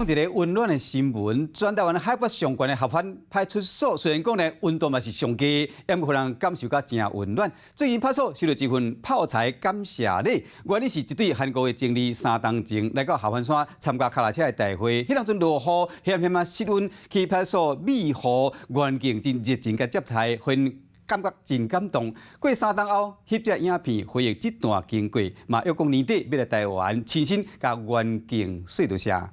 一个溫暖的新聞，全台灣海拔上懸的合歡派出所，雖然講呢溫度嘛是上低，毋過予人感受甲誠溫暖。最近派出所收到一份泡菜感謝禮，原來是一對韓國的情侶三冬前來到合歡山參加跤踏車的大會，彼當陣落雨，險險仔失溫，去派出所美護員警真熱情共接待，予𪜶感覺真感動。過三冬後，翕這影片回憶這段經過，嘛約講年底欲來台灣親身共員警說多謝。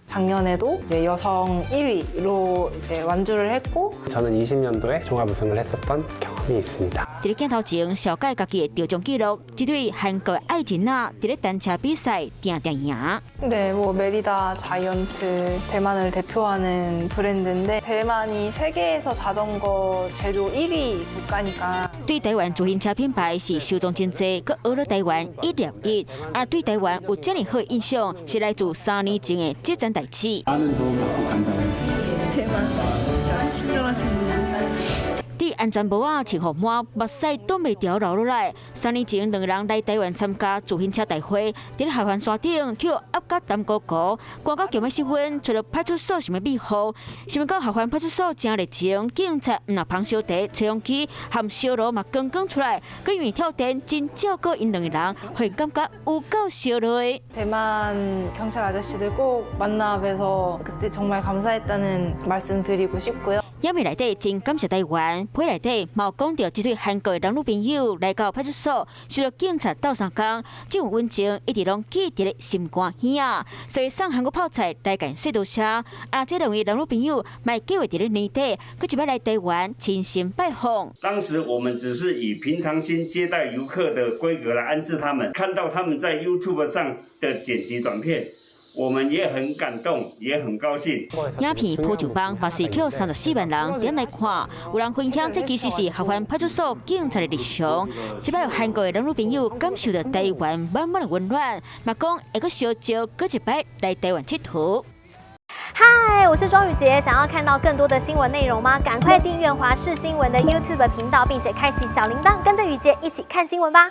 작년에도 이제 여성 1위로 이제 완주를 했고 저는 20년도에 종합 우승을 했었던 경험이 있습니다. 佇咧鏡頭前，紹介家己的得獎記錄，這對韓國愛人仔佇咧單車比賽定定贏。 네, 뭐 메리다 자이언트 대만을 대표하는 브랜드인데 대만이 세계에서 자전거 제조 1위 국가니까 對台灣自行車品牌是收藏真濟，閣學了台灣一粒一。啊，對台灣有遮爾好的印象，是來自3年前的這件代誌。 많은 도움 받고 간다면 대만 친절하신 분. 佇安全帽仔穿予滿，目屎擋袂牢流落來。3年前，兩个人來台灣參加自行車大會，佇咧合歡山頂去予壓甲澹糊糊，寒到強欲失溫，揣著派出所想欲避雨，想袂到合歡派出所誠熱情，警察毋但捧燒茶、吹風機，含燒爐嘛扛扛出來，閣因為跳電真照顧𪜶兩个人，予𪜶感覺有夠燒熱的。 대만 경찰 아저씨들 꼭 만나 뵈서 그때 정말 감사했다는 말씀 드리고 싶고요. 影片內底真感謝台灣，片內底嘛有講著這對韓國的男女朋友來到派出所，受著警察鬥相共，這份溫情一直攏記佇咧心肝耳仔，所以送韓國泡菜來共說多謝。啊，這兩位男女朋友嘛計劃佇咧年底，閣一擺來台灣親身拜訪。當時我們只是以平常心接待遊客的規格來安置他們，看到他們在 YouTube 上的剪輯短片，我們也很感動，也很高興。影片鋪上網，嘛隨去34萬人點來看。有人分享，這其實是合歡派出所警察的日常。這擺有韓國的男女朋友感受著台灣滿滿的溫暖，嘛講會閣相招閣一擺來台灣𨑨迌。嗨，我是莊宇傑，想要看到更多的新聞內容嗎？趕快訂閱華視新聞的 YouTube 頻道，並且開啟小鈴鐺，跟着宇傑一起看新聞吧。